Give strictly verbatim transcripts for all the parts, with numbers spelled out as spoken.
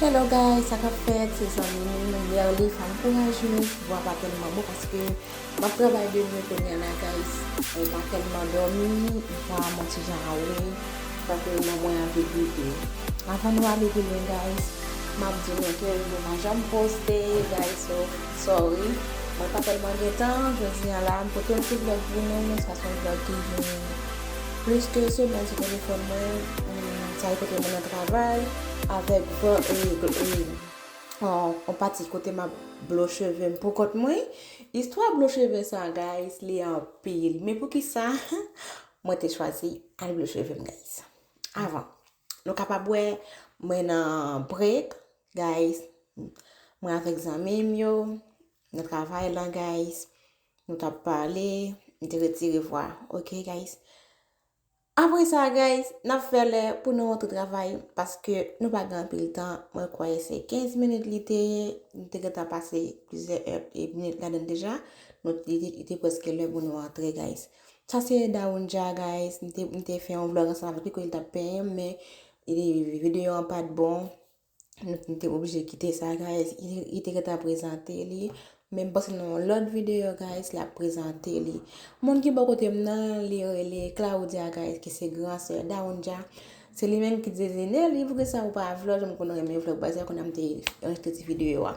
Hello guys, sa k ap fèt? Se zanmi nou Nerly, fanm kourajez. Vwa pa tèlman bon paske m ap travay de nwi kounye a la guys. Mwen pa tèlman dòmi, m pa manti jan a wi. Paske nan mwen ap degoute. Avan nou ale pi lwen guys, m ap di nou ke nou pa janm poste guys, so sorry. Mwen pa tèlman gen tan, jodi a la, m pote yon ti vlog pou nou, men sa se yon vlog ki vin plis ke semèn sou telefòn mwen. Sa e kote mwen nan travay avèk vlog, e, e, on, on pati kote m ap blo cheve m pou kont mwen. Istwa blo cheve sa, guys, li anpil. Men poukisa mwen te chwazi al blo cheve m, guys? Avan, nou kapab wè mwen nan break, guys. Mwen avèk zanmi m yo, nan travay lan, guys. Nou t ap pale, m te retire vwa. Ok, guys. Apre sa, guys, n ap fè lè pou nou rantre travay, paske nou pa gen anpil tan. Mwen kwè se kenz minit li te ye. Nou te gentan pase plizyè è e minit ladan l deja. Nou, li te, li te prèske lè pou nou rantre, guys. Sa se Dawoundja, guys. M te, m te fè yon vlog ansanm avèk li, kote li t ap penyen m, men li, videyo an pa t bon. Nou, nou te oblije kite sa, guys. Li, li te gentan prezante li. Men m panse nan yon lòt videyo, guys, l ap prezante li. Moun ki bò kote m nan, li rele Claudia, guys, ki se gran sè Dawoundja. Se li menm ki di li, Nerly, poukisa ou pa vlog? M konn renmen vlog, paske kounye a m te anrejistre ti videyo a.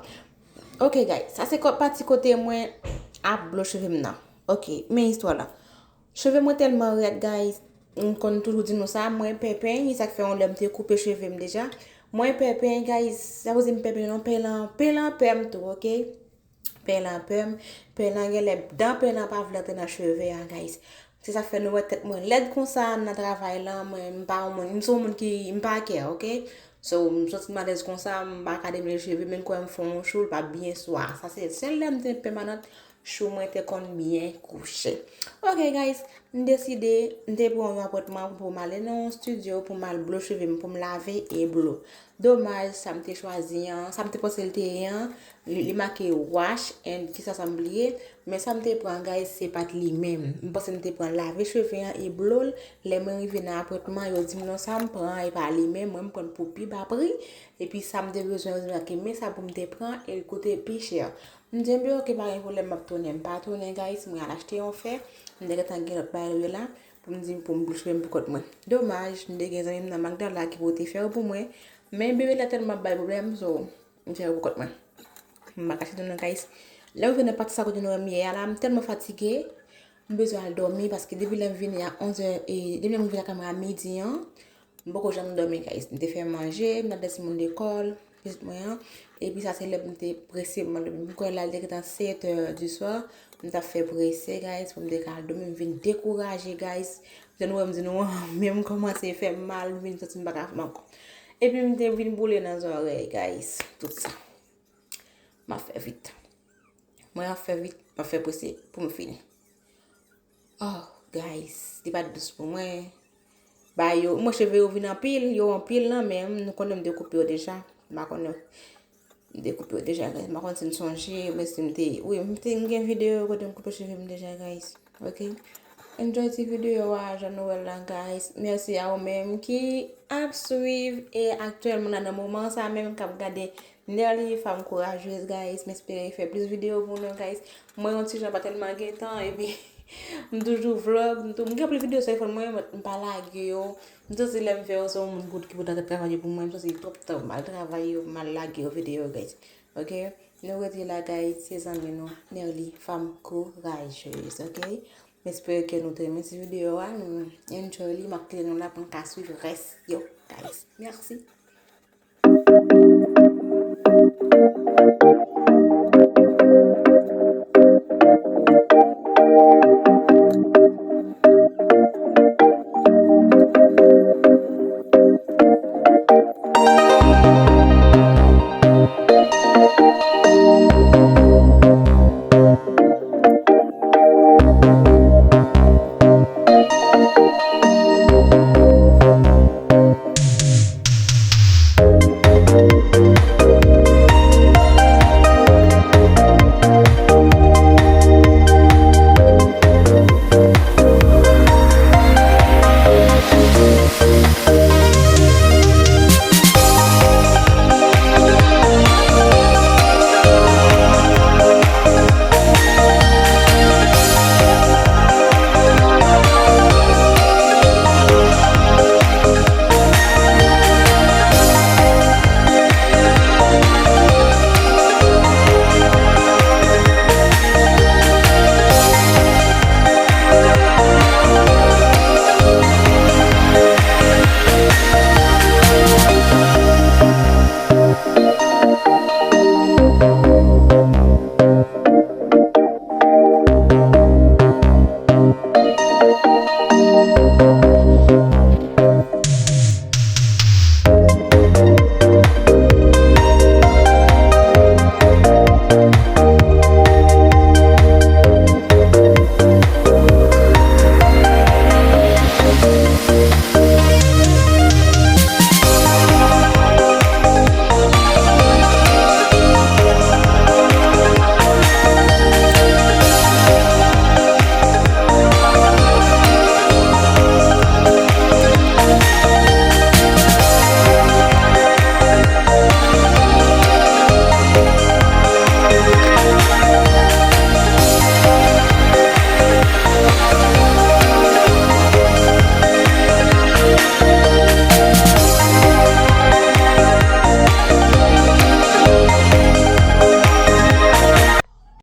Ok, guys, sa se ko-, pati kote mwen ap blo cheve m nan. Ok, men istwa la. Cheve mwen tèlman rèd, guys. M konn toujou di nou sa, mwen pè peny, sa k fè yon lè m te koupe cheve m deja. Mwen pè peny, guys, sa vle di m pè peny non, peny lan, peny lan pè m tou, ok? Peny lan pè m, peny lan gen lè, dan peny lan pa vle antre nan cheve a, guys. Se sa k fè nou wè tèt mwen lèd konsa nan travay lan, mwen m pa yon moun, m se yon moun ki, m pa kè, ok? So, m santi m alèz konsa, m pa ka demele cheve, men kwè m fè yon chou, l pa byen swa. Sa se sèl lè m te pèmanant, chou mwen te konn byen kouche. Ok, guys, m deside, m te pran yon apwentman pou m ale nan yon estidyo, pou m al blo cheve m, pou m lave e blo. Domaj, sa m te chwazi an, sa m te panse l te ye an, li, li make wash and kisa sa m bliye, men sa m te pran, guys, se pa t li menm. M panse m te pran lave cheve an e blo l. Lè mwen rive nan apwentman, yo di m non, sa m pran, e pa li menm, mwen m pran l pou pi ba pri. Epi sa m te bezwen, yo di m, ok, men sa pou m te pran, e l koute pi chè. M di, ebyen, ok, pa gen pwoblèm, m ap tounen. M pa tounen, guys, mwen al achte yon fè. M te gentan gen lòt bagay yo la, pou m di, pou m blo cheve m pou kont mwen. Domaj, m te gen zanmi m nan Magdala ki pote fè yo pou mwen. Men bebe la tèlman ap bay pwoblèm, so, m fè yo pou kont mwen. M pa kache nou non, guys. Lè m rive nan pati sa kote nou wè m ye a la, m tèlman fatige, m bezwen al dòmi, paske depi lè m vini a onzè, e depi lè m rive lakay mwen a midi an, m poko janm dòmi, guys. M te fè manje, m t ap bay timoun lekòl, pitit mwen an. Epi sa se lè m te prese pou m al dòmi. M kwè la, li te gentan sèt è di swa. M t ap fè prese, guys, pou m te ka al dòmi. M vin dekouraje, guys. Jan nou wè m di nou an, men m kòmanse fè m mal, m vin santi m pa ka fè m ankò. Epi m te vin boule nan zòrèy, guys. Tout sa. M ap fè vit. Mwen ap fè vit, m ap fè prese pou m fini. Oh, guys, li pa t dous pou mwen. Ba yo, mwen cheve yo vin anpil, yo anpil nan men m, nou konnen m dekoupe yo deja. M pa konnen. M dekoupe yo deja, guys. M pa konn si n sonje, men si m te, wi, m te, m gen videyo kote m koupe cheve m deja, guys. Ok? Enjoy ti videyo a, jan nou wè l la, guys. Mèsi a ou menm ki ap swiv e aktyèlman la nan moman sa menm k ap gade Nerly, fanm kourajez, guys. M espere fè plis videyo pou nou, guys. Mwen yon ti jan pa tèlman gen tan, epi m toujou vlog, m tou, m gen anpil videyo sou telefòn mwen, men m pa lage yo. M santi lè m fè yo, se yon moun kout ki pou ta travay yo pou mwen, m santi twòp tan m al travay yo, m al lage yo videyo, guys. Ok? Nou rete la, guys, se zanmi nou, Nerly, fanm kourajez, ok? M espere ke nou te renmen ti videyo a, nou enjoy li, m ap kite nou la pou n ka swiv rès yo, guys. Mèsi.